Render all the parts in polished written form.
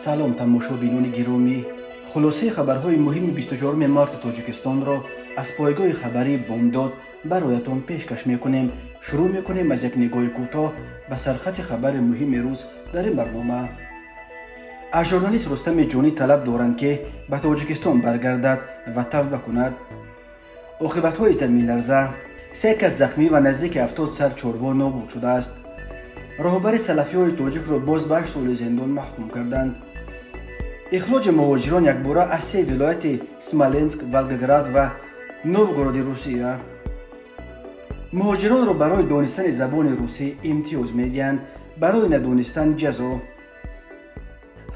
Салом, тамошобинони гиромӣ! Хулосаи хабарҳои муҳими 24 марти Тоҷикистонро аз пойгоҳи хабарии «Бомдод» бароятон пешкаш мекунем. Шурӯъ мекунем аз як нигоҳи кӯтоҳ ба сархати хабари муҳими рӯз дар ин барнома. Аз журналист Рустами Ҷонӣ талаб доранд, ки ба Тоҷикистон баргардад ва тавба кунад. Оқибатҳои заминларза: се кас захмӣ ва наздики 70 сар чорво нобуд шудааст. Роҳбари салафиҳои тоҷикро боз ба 8 соли зиндон маҳкум карданд. Ихроҷи муҳоҷирон якбора аз се вилояти Смоленск, Волгоград ва Новгороди Русия. Муҳоҷиронро барои донистани забони русӣ имтиёз медиҳанд, барои надонистан ҷазо.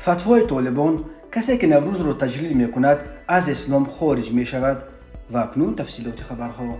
Фатвои Толибон: касе ки Наврӯзро таҷлил мекунад, аз ислом хориҷ мешавад. Ва акнун тафсилоти хабарҳо.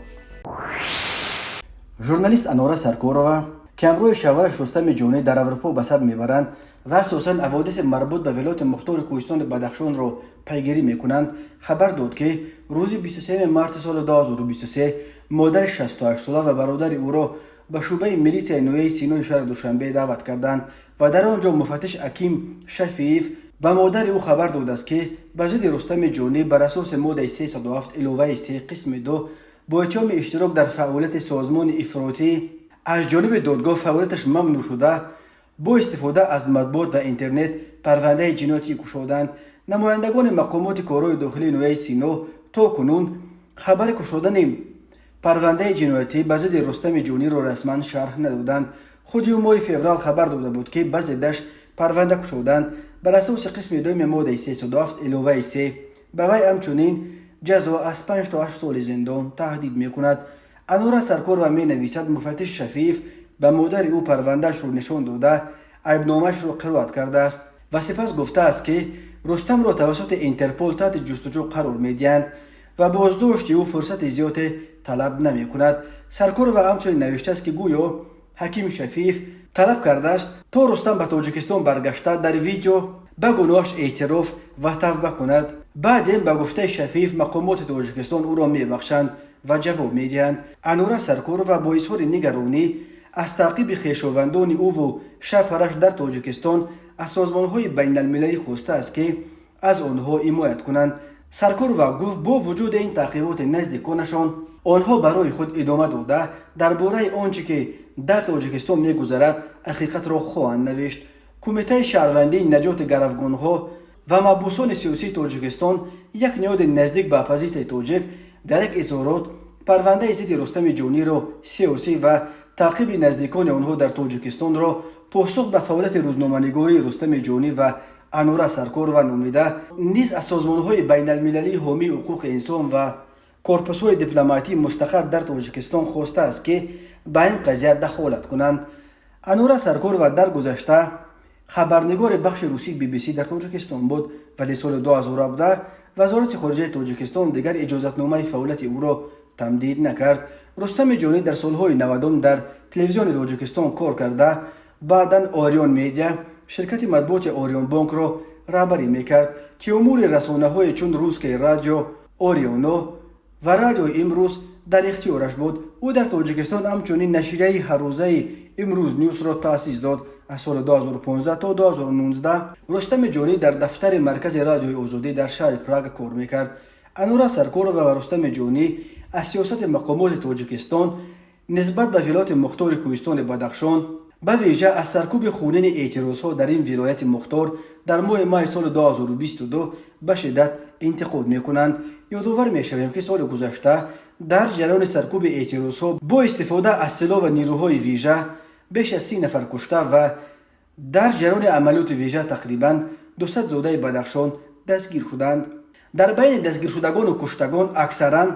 Журналист Анора Саркорова, ки ҳамроҳи шавҳараш Рустами Ҷонӣ дар Аврупо ба сар мебаранд ва асосан ҳаводиси марбут ба вилояти мухтори Кӯҳистони Бадахшонро пайгирӣ мекунанд, хабар дод, ки рӯзи 23 марти соли 2023 модари 68сола ва бародари ӯро ба шӯъбаи милитсияи ноҳияи Синои шаҳри Душанбе даъват карданд ва дар он ҷо муфаттиш Аким Шафиев ба модари ӯ хабар додааст, ки ба зидди Рустами Ҷонӣ бар асоси моддаи 307 иловаи 3 қисми 2 бо иттиҳоми иштирок дар фаъолияти созмони ифротӣ аз ҷониби додгоҳ фаъолияташ мамнӯъ шуда бо истифода аз матбуот ва интернет парвандаи ҷиноятӣ кушоданд. Намояндагони мақомоти корҳои дохилии ноҳияи Сино то кунун хабари кушодани парвандаи ҷиноятӣ ба зидди Рустами Ҷониро расман шарҳ надоданд. Худи ӯ моҳи феврал хабар дода буд, ки ба зиддаш парванда кушоданд. Бар асоси қисми дуюми моддаи 307 иловаи 3 ба вай ҳамчунин ҷазо аз 5 то 8 соли зиндон таҳдид мекунад. Анора Саркорова менависад, муфаттиш Шафиев ба модари ӯ парвандаашро нишон дода, айбномаашро қироат кардааст ва сипас гуфтааст, ки Рустамро тавассути Интерпол таҳти ҷустуҷӯ қарор медиҳанд ва боздошти ӯ фурсати зиёде талаб намекунад. Саркорова ҳамчунин навиштааст, ки гӯё Ҳаким Шафиев талаб кардааст, то Рустам ба Тоҷикистон баргашта, дар видео ба гуноҳаш эътироф ва тавба кунад. Баъдем, ба гуфтаи Шафиев, мақомоти Тоҷикистон ӯро мебахшанд ва ҷавоб медиҳанд. Анора Саркорова бо изҳори нигаронӣ аз таъқиби хешовандони ӯву шавҳараш дар Тоҷикистон аз созмонҳои байналмилалӣ хостааст, ки аз онҳо ҳимоят кунанд. Саркорова гуфт, бо вуҷуди ин таъқиботи наздиконашон, онҳо барои худ идома дода, дар бораи он чӣ ки дар Тоҷикистон мегузарад, ҳақиқатро хоҳанд навишт. Кумитаи шаҳрвандии наҷоти гаравгонҳо ва маҳбусони сиёсии Тоҷикистон, як ниҳоди наздик ба оппозитсияи тоҷик, дар як изҳорот парвандаи зидди Рустами Ҷониро сиёсӣ ва таъқиби наздикони онҳо дар Тоҷикистонро посух ба фаъолияти рӯзноманигории Рустами Ҷонӣ ва Анора Саркорова номида, низ аз созмонҳои байналмилалии ҳомии ҳуқуқи инсон ва корпусҳои дипломатии мустақар дар Тоҷикистон хостааст, ки ба ин қазия дахолат кунанд. Анора Саркорова дар гузашта хабарнигори бахши русии BBC дар Тоҷикистон буд, вале соли 2017 Вазорати хориҷаи Тоҷикистон дигар иҷозатномаи фаъолияти ӯро тамдид накард. Рустами Ҷонӣ дар солҳои 90-ум дар Телевизиони Тоҷикистон кор карда, баъдан Орион Медиа, ширкати матбуоти Орионбонкро раҳбарӣ мекард, ки умури расонаҳое чун «Русское радио», «Орионо» ва «Радиои Имрӯз» дар ихтиёраш буд. Ӯ дар Тоҷикистон ҳамчунин нашрияи ҳаррӯзаи «Имрӯз Нюсро» таъсис дод. Аз соли 2015 то 2019 Рустами Ҷонӣ дар дафтари маркази Радиои Озодӣ дар шаҳри Прага кор мекард. Анора Саркорова ва Рустами Ҷонӣ аз сиёсати мақомоти Тоҷикистон нисбат ба вилояти мухтори Кӯҳистони Бадахшон, ба вижа аз саркӯби хунини эътирозҳо дар ин вилояти мухтор дар моҳи майи соли 2022 ба шиддат интиқод мекунанд. Ёдовар мешавем, ки соли гузашта дар ҷараёни саркӯби эътирозҳо бо истифода аз силоҳ ва нерӯҳои вижа беш аз 30 нафар кушта ва дар ҷараёни амалиёти вижа тақрибан 200 зодаи Бадахшон дастгир шуданд. Дар байни дастгиршудагону куштагон аксаран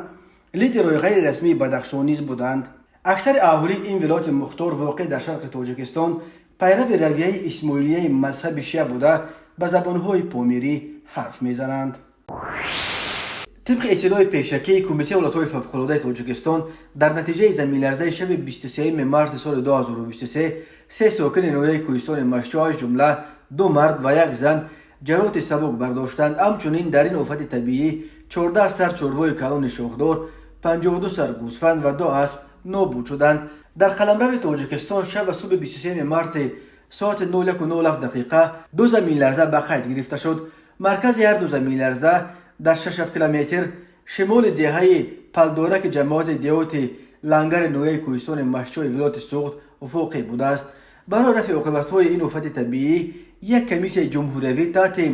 лидерҳои ғайрирасмии Бадахшон низ буданд. Аксари аҳолии ин вилояти мухтор, воқеъ дар шарқи Тоҷикистон, пайрави равияи исмоилияи мазҳаби шия буда, ба забонҳои помирӣ ҳарф мезананд. Тибқи иттилои пешакии Кумитаи ҳолатҳои фавқулодаи Тоҷикистон, дар натиҷаи заминларзаи шаби 23 марти соли 2023 се сокини ноҳияи Кӯҳистони Мастчоҳ, аз ҷумла ду мард ва як зан, ҷароҳати сабук бардоштанд. Ҳамчунин дар ин офати табиӣ 14 сар чорвои калони шохдор, 52 сар гӯсфанд ва ду асп нобуд шуданд. Дар қаламрави Тоҷикистон шаб ва субҳи 23 марти Соати 01:07 дақиқа ду заминларза ба қайд гирифта шуд. Маркази ҳар ду заминларза дар 6 километр шимоли деҳаи Палдораки ҷамоати деҳоти Лангари ноҳияи кӯҳистони Мастчои вилояти Суғд воқеъ будааст. Барои рафъи оқибатҳои ин офати табиӣ як комиссияи ҷумҳуриявӣ таҳти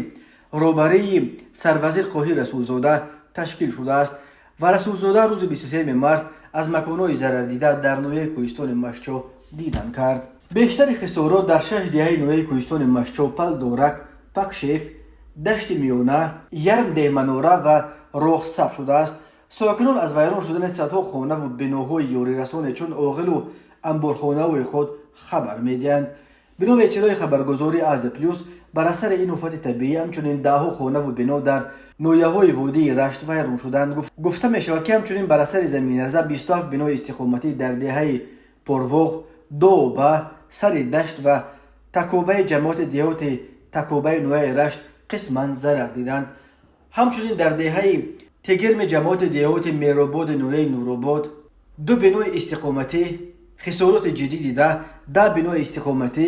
роҳбарии сарвазир Қоҳир Расулзода ташкил шудааст ва Расулзода рӯзи 23 март аз маконҳои зарардида дар ноҳияи кӯҳистони Мастчо дидан кард. Бештари хисорот дар шаш деҳаи ноҳияи кӯҳистони Мастчо: Палдорак, Пакшеф, Дашти Миёна, Ярмдеҳманора ва Роғ сабт шудааст. Сокинон аз вайрон шудани садҳо хонаву биноҳои ёрирасоне чун оғилу амборхонаҳои худ хабар медиҳанд. Бино ба иттилои хабаргузории Азия Плюс, бар асари ин офати табиӣ ҳамчунин даҳҳо хонаву бино дар ноҳияҳои водии Рашт вайрон шуданд. Гуфта мешавад, ки ҳамчунин бар асари заминларза 27 бинои истиқоматӣ дар деҳаи Порвоғ, Дооба, Сари Дашт ва Такобаи ҷамоати деҳоти Такобаи ноҳияи Рашт қисман зарар диданд. Ҳамчунин дар деҳаи Тегирми ҷамоати деҳоти Мерободи ноҳияи Нуробод ду бинои истиқоматӣ хисороти ҷиддӣ дида, 10 бинои истиқоматӣ,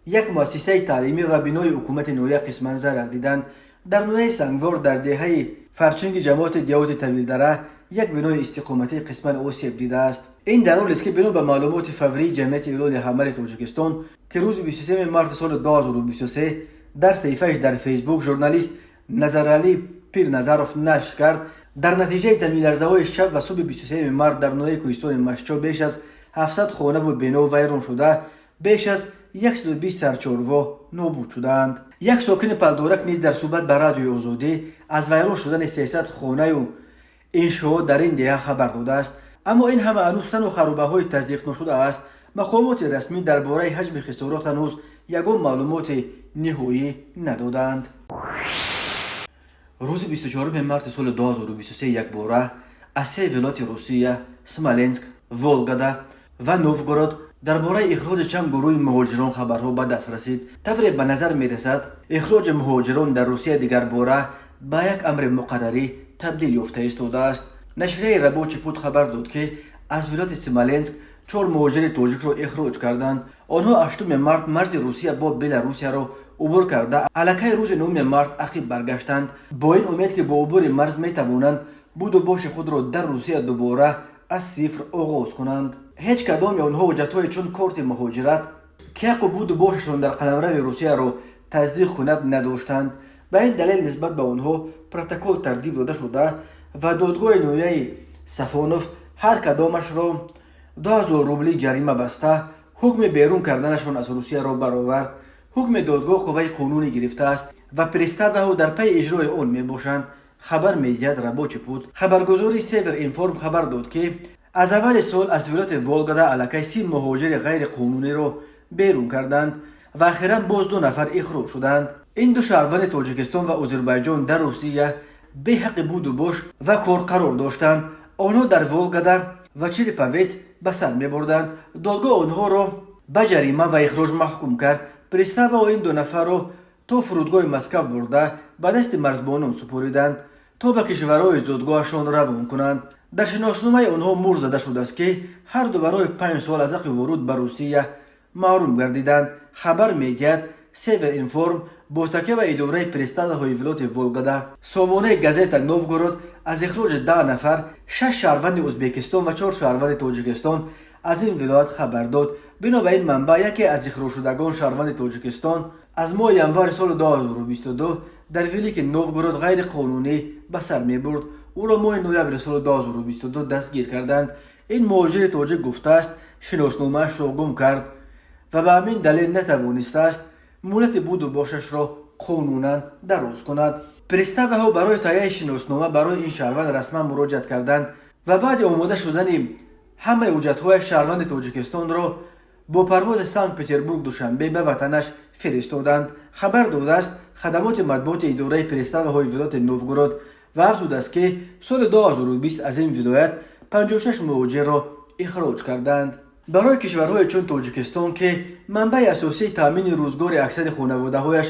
як муассисаи таълимӣ ва бинои ҳукумати ноҳия қисман зарар диданд. Дар ноҳияи Сангвор дар деҳаи Фарчинги ҷамоати деҳоти Тавилдара як бинои истиқоматӣ қисман осеб дидааст. Ин дар ҳолест, ки бино ба маълумоти фаврии Ҷамъияти Ҳилоли Ҳамари Тоҷикистон, ки рӯзи 23 марти соли 2023 дар саҳифааш дар Фейсбук журналист Назаралӣ Пирназаров нашр кард, дар натиҷаи заминларзаҳои шаб ва субҳи 23 март дар ноҳияи кӯҳистони Мастчо беш аз 700 хонаву бино вайрон шуда, беш аз 120 сар чорво нобуд шудаанд. Як сокини Палдорак низ дар суҳбат ба Радиои Озодӣ аз вайрон шудани 300 хонаю иншоот дар ин деҳа хабар додааст. Аммо ин ҳама ҳанӯз танҳо харобаҳои тасдиқношуда аст. Мақомоти расмӣ дар бораи ҳаҷми хисорот ҳанӯз ягон маълумоти ниҳоӣ надодаанд. Рӯзи 24 марти соли 2023 якбора аз се вилояти Русия: Смоленск, Вологда ва Новгород дар бораи ихроҷи чанд гурӯҳи муҳоҷирон хабарҳо ба даст расид. Тавре ба назар мерасад, ихроҷи муҳоҷирон дар Русия дигарбора ба як амри муқаррарӣ табдил ёфта истодааст. Нашрияи Рабочий путь хабар дод, ки аз вилояти Смоленск чор муҳоҷири тоҷикро ихроҷ карданд. Онҳо 8 март марзи Русия бо Беларусияро убур карда, аллакай рӯзи 9 март ақиб баргаштанд, бо ин умед, ки бо убури марз метавонанд буду боши худро дар Русия дубора аз сифр оғоз кунанд. Ҳеҷ кадоми онҳо ҳуҷҷатҳое чун корти муҳоҷират, ки ҳаққу буду бошашон дар қаламрави Русияро тасдиқ кунад, надоштанд. Ба ин далел нисбат ба онҳо протокол тартиб дода шуда ва додгоҳи ноҳияи Сафонов ҳар кадомашро 2000 рубли ҷарима баста, ҳукми берун карданашон аз Русияро баровард. Ҳукми додгоҳ қувваи қонунӣ гирифтааст ва приставаҳо дар пайи иҷрои он мебошанд, хабар медиҳад Рабочий путь. Хабаргузории Север Информ хабар дод, ки аз аввали сол аз вилояти Вологда аллакай 30 муҳоҷири ғайриқонуниро берун карданд ва ахиран боз ду нафар ихроҷ шуданд. Ин ду шаҳрванди Тоҷикистон ва Озарбойҷон дар Русия бе ҳаққи буду бош ва кор қарор доштанд. Онҳо дар Вологда ва Череповец ба сар мебурданд. Додгоҳ онҳоро ба ҷарима ва ихроҷ маҳкум кард. Приставаҳо ин ду нафарро то фурудгоҳи Москав бурда, ба дасти марзбонон супориданд, то ба кишварҳои зодгоҳашон равон кунанд. Дар шиносномаи онҳо муҳр зада шудааст, ки ҳарду барои 5 сол аз ҳаққи воруд ба Русия маҳрум гардиданд, хабар медиҳад Север Информ бо такя ба идораи приставаҳои вилояти Вологда. Сомонаи Газета Новгород аз ихроҷи 10 нафар, шаш шаҳрванди Ӯзбекистон ва чор шаҳрванди Тоҷикистон, аз ин вилоят хабар дод. Бино ба ин манбаъ, яке аз ихроҷшудагон, шаҳрванди Тоҷикистон, аз моҳи январи соли 2022 дар Великий Новгород ғайриқонунӣ ба сар мебурд. Ӯро моҳи ноябри соли 2022 дастгир карданд. Ин муҳоҷири тоҷик гуфтааст, шиносномаашро гум кард ва ба ҳамин далел натавонистааст муҳлати буду бошашро қонунан дароз кунад. Приставаҳо барои таҳияи шиноснома барои ин шаҳрванд расман муроҷиат карданд ва баъди омода шудани ҳамаи ҳуҷҷатҳояш шаҳрванди Тоҷикистонро бо парвози Санкт Петербург Душанбе ба ватанаш фиристоданд, хабар додааст хадамоти матбуоти идораи приставаҳои вилояти Новгород ва афзудааст, ки соли 2020 аз ин вилоят 56 муҳоҷирро ихроҷ карданд. Барои кишварҳое чун Тоҷикистон, ки манбаи асосии таъмини рӯзгори аксари хонаводаҳояш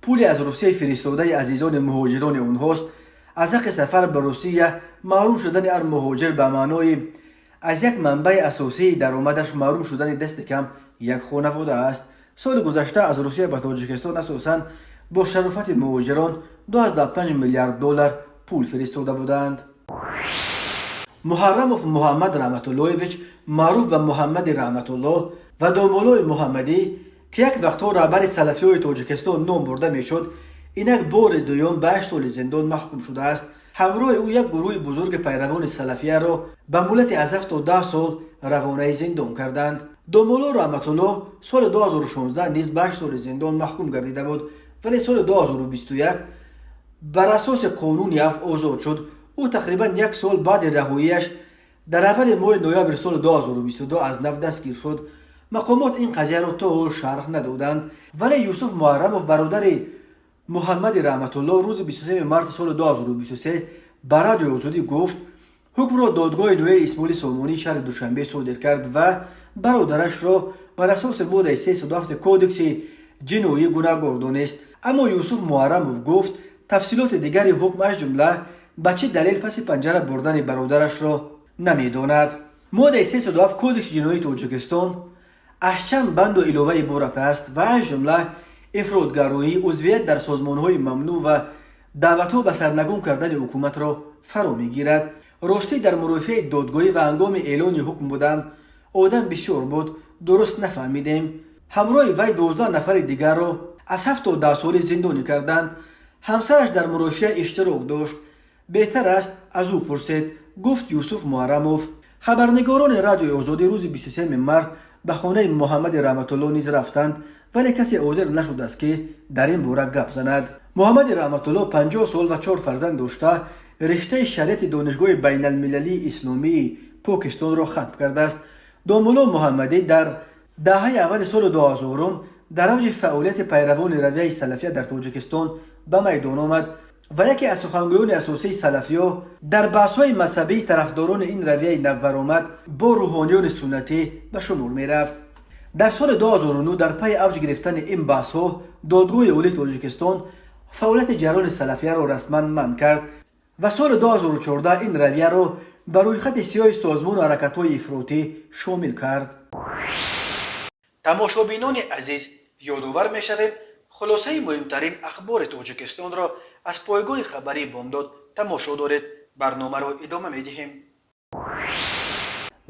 пули аз Русия фиристодаи азизони муҳоҷирони онҳост, аз ҳаққи сафар ба Русия маҳрум шудани ҳар муҳоҷир ба маънои аз як манбаи асосии даромадаш маҳрум шудани дасти кам як хонавода аст. Соли гузашта аз Русия ба Тоҷикистон асосан бо шарофати муҳоҷирон 2,5 миллиард доллар пул фиристода буданд. Муҳаррамов Муҳаммад Раҳматуллоевич, маъруф ба Муҳаммади Раҳматуллоҳ ва Домуллои Муҳаммадӣ, ки як вақтҳо раҳбари салафиҳои Тоҷикистон ном бурда мешуд, инак бори дуюм ба 8 соли зиндон маҳкум шудааст. Ҳамроҳи ӯ як гурӯҳи бузурги пайравони салафияро ба муҳлати аз 7 то 10 сол равонаи зиндон карданд. Домулло Раҳматуллоҳ соли 2016 низ ба 8 соли зиндон маҳкум гардида буд, вале соли 2021 бар асоси қонуни афв озод шуд. Ӯ тақрибан як сол баъди раҳоияш дар аввали моҳи ноябри соли 2022 аз нав дастгир шуд. Мақомот ин қазияро то ҳол шарҳ надоданд, вале Юсуф Муҳаррамов, бародари Муҳаммади Раҳматуллоҳ, рӯзи 23 марти соли 2023 ба Радиои Озодӣ гуфт, ҳукмро додгоҳи ноҳияи Исмоили Сомонии шаҳри Душанбе содир кард ва бародарашро бар асоси моддаи 307 Кодекси ҷиноӣ гунаҳгор донист. Аммо Юсуф Муҳаррамов гуфт, тафсилоти дигари ҳукм, аз ҷумла ба чӣ далел паси панҷара бурдани бародарашро намедонад. Моддаи 307 Кодекси ҷиноии Тоҷикистон аз чанд банду илова иборат аст ва аз ҷумла ифротгароӣ, узвият дар созмонҳои мамнӯъ ва даъватҳо ба сарнагун кардани ҳукуматро фаро мегирад. Ростӣ, дар мурофиаи додгоҳӣ ва ҳангоми эълони ҳукм будам. Одам бисёр буд, дуруст нафаҳмидем. Ҳамроҳи вай 12 нафари дигарро аз 7 то 10 солӣ зиндонӣ карданд. Ҳамсараш дар мурофиа иштирок дошт, беҳтар аст аз ӯ пурсед, гуфт Юсуф Муҳаррамов. Хабарнигорони Радиои Озодӣ рӯзи 23 март ба хонаи Муҳаммади Раҳматулло низ рафтанд, вале касе ҳозир нашудааст, ки дар ин бора гап занад. Муҳаммади Раҳматулло 50 сол ва чор фарзанд дошта, риштаи шариати Донишгоҳи байналмилалии исломии Покистонро хатм кардааст. Домулло Муҳаммадӣ дар даҳаи аввали соли 2000-ум дар авҷи фаъолияти пайравони равияи салафия дар Тоҷикистон ба майдон омад ва яке аз сухангӯёни асосии салафиё дар баҳсҳои мазҳабии тарафдорони ин равияи навбаромад бо рӯҳониёни суннатӣ ба шумор мерафт. Дар соли 2009, дар пайи авҷ гирифтани ин баҳсҳо, Додгоҳи Олии Тоҷикистон фаъолияти ҷараёни салафияро расман манъ кард ва соли 2014 ин равияро ба рӯйхати сиёҳи созмону ҳаракатҳои ифротӣ шомил кард. Тамошобинони азиз, ёдовар мешавем, хулосаи муҳимтарин ахбори Тоҷикистонро аз пойгоҳи хабарии Бомдод тамошо доред. Барномаро идома медиҳем.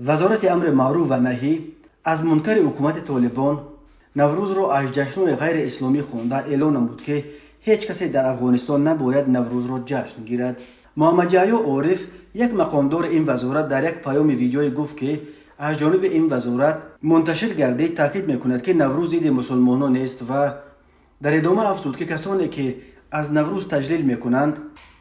Вазорати амри маъруф ва наҳӣ аз мункари ҳукумати Толибон Наврӯзро аз ҷашнони ғайриисломӣ хонда, эълон намуд, ки ҳеҷ касе дар Афғонистон набояд Наврӯзро ҷашн гирад. Муҳаммадяҳё Ориф, як мақомдори ин вазорат, дар як паёми видеоӣ гуфт, ки аз ҷониби ин вазорат мунташир гардид, таъкид мекунад, ки Наврӯз иди мусулмонон нест ва дар идома афзуд, ки касоне ки аз Наврӯз таҷлил мекунанд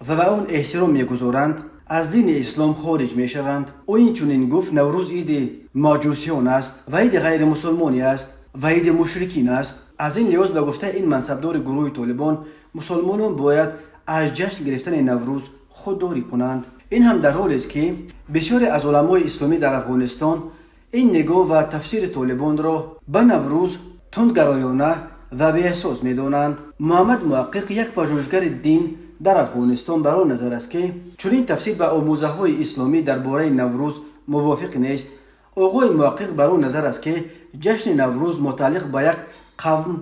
ва ба он эҳтиром мегузоранд, аз дини ислом хориҷ мешаванд. Ӯ инчунин гуфт, Наврӯз иди маҷусиён аст ва иди ғайримусулмонӣ аст ва иди мушрикин аст. Аз ин лиҳоз, ба гуфтаи ин мансабдори гурӯҳи Толибон, мусулмонон бояд аз ҷашн гирифтани Наврӯз худдорӣ кунанд. Ин ҳам дар ҳолест, ки бисёре аз уламои исломӣ дар Афғонистон ин нигоҳ ва тафсири Толибонро ба Наврӯз тундгароёна ва беэҳсос медонанд. Муҳаммад Муҳаққиқ, як пажӯҳишгари дин дар Афғонистон, бар он назар аст, ки чунин тафсир ба омӯзаҳои исломӣ дар бораи Наврӯз мувофиқ нест. Оғои Муҳаққиқ бар он назар аст, ки ҷашни Наврӯз мутааллиқ ба як қавм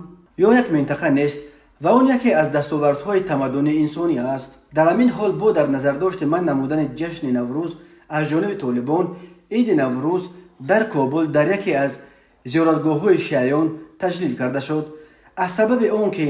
ё як минтақа нест ва он яке аз дастовардҳои тамаддуни инсонӣ аст. Дар ҳамин ҳол, бо дар назардошти манъ намудани ҷашни Наврӯз аз ҷониби Толибон, иди Наврӯз дар Кобул дар яке аз зиёратгоҳҳои шиаён таҷлил карда шуд. Аз сабаби он ки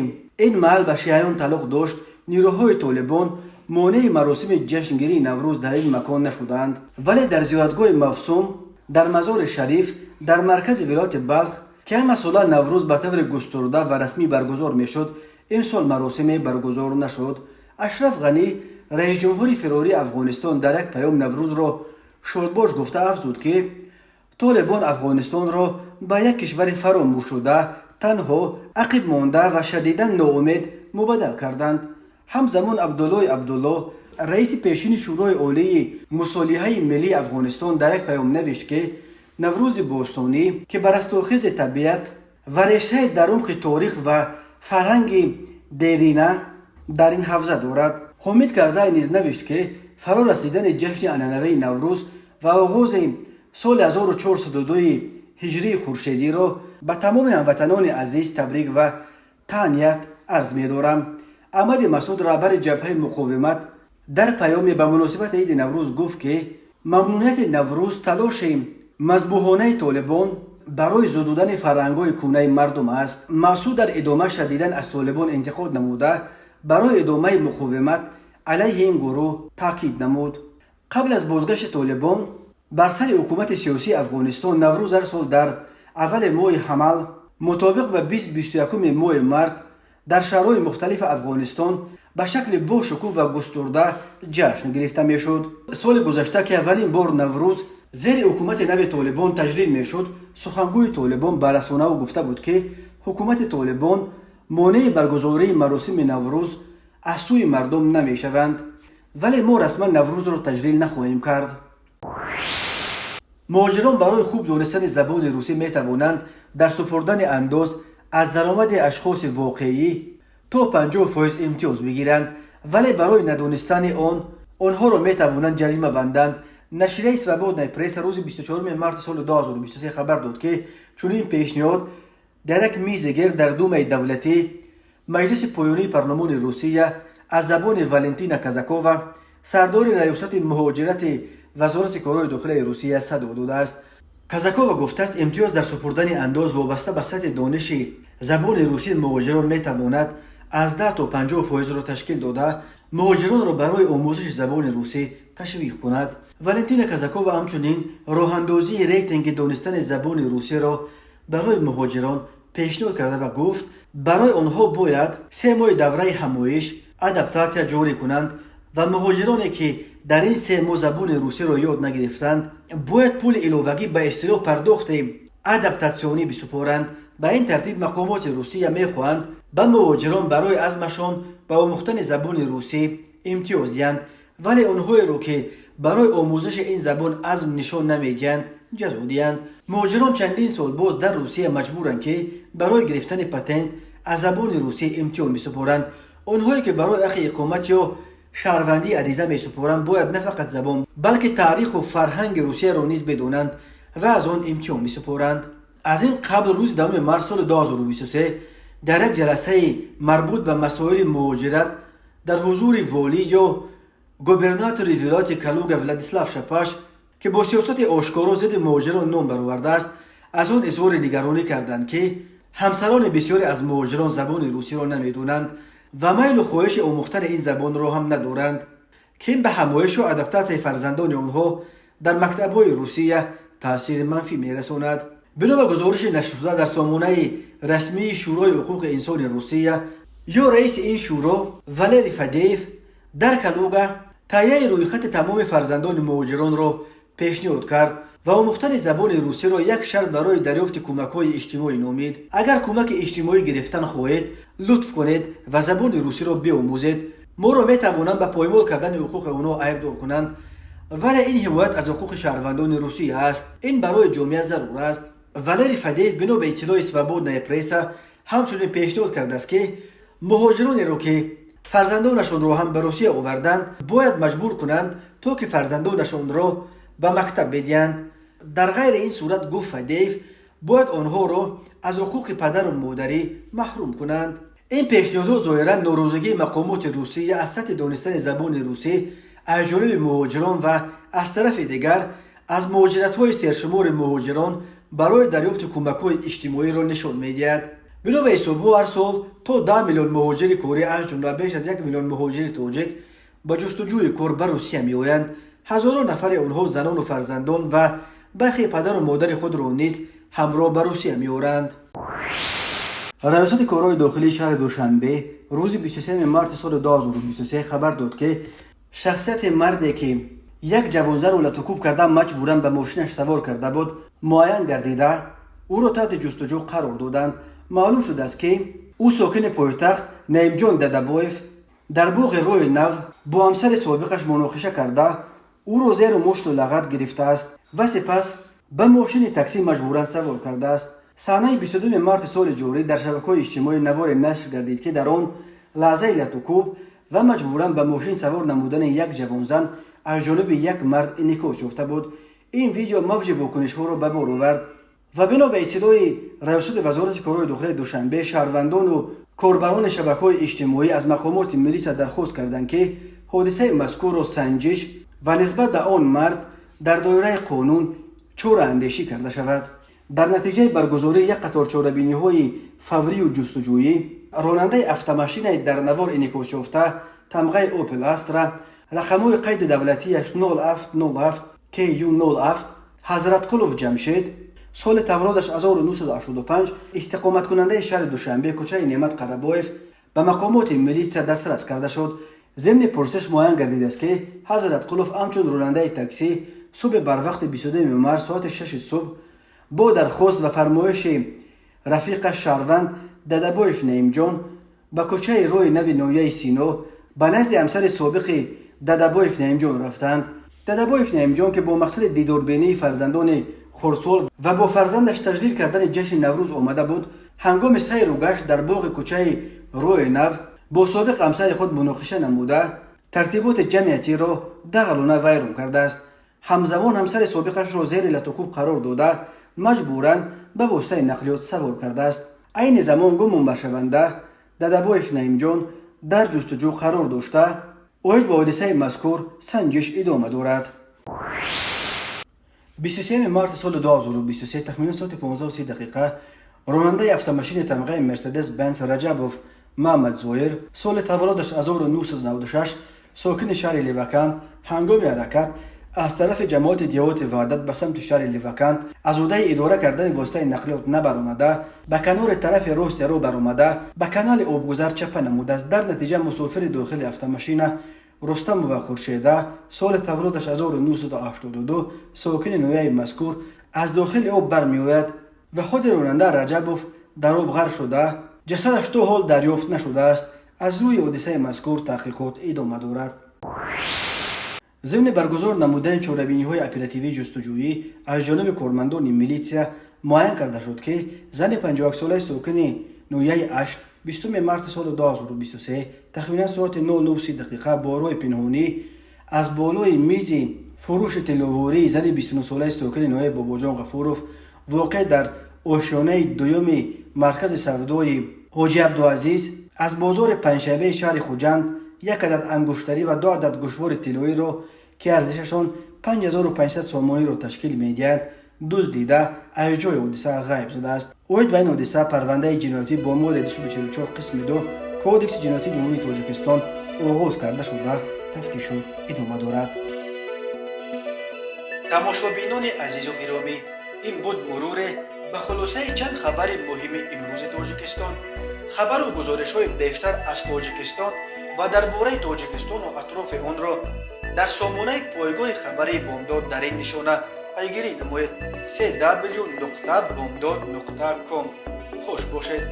ин маҳал ба шиаён тааллуқ дошт, нирӯҳои Толибон монеи маросими ҷашнгирии Наврӯз дар ин макон нашуданд. Вале дар зиёратгоҳи Мавсум дар Мазори Шариф дар маркази вилояти Балх, ки ҳамасола Наврӯз ба таври густурда ва расмӣ баргузор мешуд, имсол маросиме баргузор нашуд. Ашраф Ғанӣ, раисҷумҳури фирории Афғонистон, дар як паём Наврӯзро шодбош гуфта, афзуд, ки Толибон Афғонистонро ба як кишвари фаромӯшшуда, танҳо ақиб монда ва шадидан ноумед мубаддал карданд. Ҳамзамон Абдуллои Абдулло, раиси пешини Шӯрои Олии мусолиҳаи миллии Афғонистон, дар як паём навишт, ки Наврӯзи бостонӣ, ки ба растохези табиат ва решаи дар умқи торих ва фарҳанги дерина дар ин ҳавза дорад. Ҳомид Карзай низ навишт, ки фаро расидани ҷашни анъанавии Наврӯз ва оғози соли 1402 ҳиҷрии хуршедиро Ба тамоми ҳамватанони азиз табрик ва таҳният арз медорам. Аҳмади Масуд, раҳбари Ҷабҳаи муқовимат, дар паёме ба муносибати иди Наврӯз гуфт, ки мамнуияти Наврӯз талоши мазбуҳонаи Толибон барои зудудани фарҳангҳои кӯҳнаи мардум аст. Масуд дар идома шадидан аз Толибон интиқод намуда, барои идомаи муқовимат алайҳи ин гурӯҳ таъкид намуд. Қабл аз бозгашти Толибон бар сари ҳукумати сиёсии Афғонистон, Наврӯз ҳар сол дар аввали моҳи ҳамал, мутобиқ ба 20-21 моҳи март, дар шаҳрҳои мухталифи Афғонистон ба шакли бошукӯҳ ва густурда ҷашн гирифта мешуд. Соли гузашта, ки аввалин бор Наврӯз зери ҳукумати нави Толибон таҷлил мешуд, сухангӯи Толибон ба расонаҳо гуфта буд, ки ҳукумати Толибон монеи баргузории маросими Наврӯз аз сӯи мардум намешаванд, вале мо расман Наврӯзро таҷлил нахоҳем кард. Муҳоҷирон барои хуб донистани забони русӣ метавонанд дар супурдани андоз аз даромади ашхоси воқеӣ то 50% имтиёз бигиранд, вале барои надонистани он онҳоро метавонанд ҷарима банданд. Нашрияи «Свободная пресса» рӯзи 24 марти соли 2023 хабар дод, ки чунин пешниҳод дар як мизи гирд дар Думаи давлатӣ, маҷлиси поёнии парлумони Русия, аз забони Валентина Казакова, сардори раёсати муҳоҷирати Вазорати корҳои дохилаи Русия, садо додааст. Казакова гуфтааст, имтиёз дар супурдани андоз вобаста ба сатҳи дониши забони русии муҳоҷирон метавонад аз 10 то 50 фоизро ташкил дода, муҳоҷиронро барои омӯзиши забони русӣ ташвиқ кунад. Валентина Казакова ҳамчунин роҳандозии рейтинги донистани забони русиро барои муҳоҷирон пешниҳод карда ва гуфт, барои онҳо бояд 3 моҳи давраи ҳамоиш, адаптатсия ҷорӣ кунанд ва муҳоҷироне, ки дар ин 3 моҳ забони русиро ёд нагирифтанд, бояд пули иловагӣ, ба истилоҳ пардохти адаптатсионӣ, бисупоранд. Ба ин тартиб мақомоти Русия мехоҳанд ба муҳоҷирон барои азмашон ба омӯхтани забони русӣ имтиёз диҳанд, вале онҳоеро, ки барои омӯзиши ин забон азм нишон намедиҳанд, ҷазо диҳанд. Муҳоҷирон чандин сол боз дар Русия маҷбуранд, ки барои гирифтани патент аз забони русӣ имтиҳон бисупоранд. Онҳое, ки барои ҳаққи иқомат ё шаҳрвандӣ ариза месупоранд, бояд на фақат забон, балки таъриху фарҳанги Русияро низ бидонанд ва аз он имтиҳон бисупоранд. Аз ин қабл рӯзи 10 март соли 2023 дар як ҷаласаи марбут ба масоили муҳоҷират дар ҳузури волӣ ё губернатори вилояти Калуга Владислав Шапаш, ки бо сиёсати ошкоро зидди муҳоҷирон ном баровардааст, аз он изҳори нигаронӣ карданд, ки ҳамсарони бисёре аз муҳоҷирон забони русиро намедонанд ва майлу хоҳиши омӯхтани ин забонро ҳам надоранд, ки ин ба ҳамоишу адаптатсияи фарзандони онҳо дар мактабҳои Русия таъсири манфӣ мерасонад. Бино ба гузориши нашршуда дар сомонаи расмии Шӯрои ҳуқуқи инсони Русия, ё раиси ин шӯро Валерий Фадеев дар Калуга таҳияи рӯйхати тамоми фарзандони муҳоҷиронро пешниҳод кард ва омӯхтани забони русиро як шарт барои дарёфти кӯмакҳои иҷтимоӣ номид. Агар кӯмаки иҷтимоӣ гирифтан хоҳед, лутф кунед ва забони русиро биомӯзед. Моро метавонанд ба поймол кардани ҳуқуқи онҳо айбдор кунанд, вале ин ҳимоят аз ҳуқуқи шаҳрвандони Русия аст. Ин барои ҷомеа зарур аст. Валерий Фадеев, бино ба иттилои «Свободная пресса», ҳамчунин пешниҳод кардааст, ки муҳоҷиронеро, ки фарзандонашонро ҳам ба Русия оварданд, бояд маҷбур кунанд, то ки фарзандонашонро ба мактаб бидиҳанд. Дар ғайри ин сурат, гуфт Фадеев, бояд онҳоро аз ҳуқуқи падару модарӣ маҳрум кунанд. Ин пешниҳодҳо зоҳиран норозигии мақомоти Русия аз сатҳи донистани забони русӣ аз ҷониби муҳоҷирон ва аз тарафи дигар аз муҳоҷиратҳои сершумори муҳоҷирон барои дарёфти кӯмакҳои иҷтимоиро нишон медиҳад. Бино ба ҳисобҳо, ҳар сол то 10 миллион муҳоҷири корӣ, аз ҷумла беш аз 1 миллион муҳоҷири тоҷик, ба ҷустуҷӯи кор ба Русия меоянд. Ҳазорон нафари онҳо занону фарзандон ва бархе падару модари худро низ ҳамроҳ ба Русия меоранд. Раёсати корҳои дохилии шаҳри Душанбе рӯзи 23 марти соли 2023 хабар дод, ки шахсияти марде, ки як ҷавонзаро латукӯб карда, маҷбуран ба мошинаш савор карда буд, муайян гардида, ӯро таҳти ҷустуҷӯ қарор доданд. Маълум шудааст, ки ӯ сокини пойтахт Наимҷон Дадабоев дар боғи Роҳи Нав бо ҳамсари собиқаш муноқиша карда, ӯро зеру мушту лағат гирифтааст ва сипас ба мошини таксӣ маҷбуран савор кардааст. Саҳнаи 22 марти соли ҷорӣ дар шабакаҳои иҷтимоӣ наворе нашр гардид, ки дар он лаҳзаи латукӯб ва маҷбуран ба мошин савор намудани як ҷавонзан аз ҷониби як мард инъикос ёфта буд. Ин видео мавҷи вокунишҳоро ба бор овард. Ва бино ба иттилои раёсати Вазорати корҳои дохилаи Душанбе, шаҳрвандону корбарони шабакаҳои иҷтимоӣ аз мақомоти милиса дархост карданд, ки ҳодисаи мазкурро санҷиш ва нисбат ба он мард дар доираи қонун чораандешӣ карда шавад. Дар натиҷаи баргузории як қатор чорабиниҳои фаврию ҷустуҷӯӣ, ронандаи автомашинаи дар навор инъикосёфта, тамғаи Опел Астра, рақамҳои қайди давлатияш 0707 ку 07, Ҳазратқулов Ҷамшед, соли таваллудаш 1985, истиқоматкунандаи шаҳри Душанбе, кӯчаи Неъмат Қарабоев, ба мақомоти милитсия дастрас карда шуд. Зимни пурсиш муайян гардидааст, ки Ҳазратқулов ҳамчун ронандаи таксӣ субҳи барвақти 22 март соати 6 субҳ бо дархост ва фармоиши рафиқаш, шаҳрванд Дадабоев Наимҷон, ба кӯчаи Роҳи Нави ноҳияи Сино ба назди ҳамсари собиқи Дадабоев Наимҷон рафтанд. Дадабоев Наимҷон, ки бо мақсади дидорбинии фарзандони хурдсол ва бо фарзандаш таҷлил кардани ҷашни Наврӯз омада буд, ҳангоми сайру гашт дар боғи кӯчаи Роҳи Нав бо собиқ ҳамсари худ муноқиша намуда, тартиботи ҷамъиятиро дағалона вайрон кардааст. Ҳамзамон ҳамсари собиқашро зери латукӯб қарор дода, маҷбуран ба воситаи нақлиёт савор кардааст. Айни замон гумонбаршаванда Дадабоев Наимҷон дар ҷустуҷӯ қарор дошта, оид ба ҳодисаи мазкур санҷиш идома дорад. 23 марти соли 2023, тахминан соати 15 дақиқа, ронандаи автомашини тамғаи Мерседес Бенс Раҷабов Маҳмадзоир, соли таваллудаш 1996, сокини шаҳри Леваканд, ҳангоми ҳаракат аз тарафи ҷамоати деҳоти Ваҳдат ба самти шаҳри Леваканд аз ӯҳдаи идора кардани воситаи нақлиёт набаромада, ба канори тарафи рости роҳ баромада, ба канали обгузар чапа намудааст. Дар натиҷа мусофири дохили автомашина Рустамова Хуршеда, соли таваллудаш 1982, сокини ноҳияи мазкур, аз дохили об бармеояд ва худи ронанда Раҷабов дар об ғарқ шуда, ҷасадаш то ҳол дарёфт нашудааст. Аз рӯи ҳодисаи мазкур таҳқиқот идома дорад. Зимни баргузор намудани чорабиниҳои оперативии ҷустуҷӯӣ аз ҷониби кормандони милитсия муайян карда шуд, ки зани 51-солаи сокини ноҳияи Ашт 20 марти соли 2023, тахминан соати 09 дақиқа, бо роҳи пинҳонӣ аз болои мизи фурӯши тилловории зани 29-солаи сокини ноҳияи Бобоҷон Ғафуров, воқеъ дар ошёнаи дуюми маркази савдои Ҳоҷи Абдуазиз аз бозори Панҷшанбеи шаҳри Хуҷанд, як адад ангуштарӣ ва ду адад гӯшвори тиллоиро, ки арзишашон 5500 сомониро ташкил медиҳад, дуздида, аз ҷои ҳодиса ғайб задааст. Оид ба ин ҳодиса парвандаи ҷиноятӣ бо моддаи 244 қисми 2 Кодекси ҷиноятии Ҷумҳурии Тоҷикистон оғоз карда шуда, тафтишу идома дорад. Тамошобинони азизу гиромӣ, ин буд муруре ба хулосаи чанд хабари муҳими имрӯзи Тоҷикистон. Хабару гузоришҳои бештар аз Тоҷикистон ва дар бораи Тоҷикистону атрофи онро дар сомонаи пойгоҳи хабарии Бомдод дар ин нишона пайгирӣ намоед: cw нуқта bomdod нуқта com. Хуш бошед.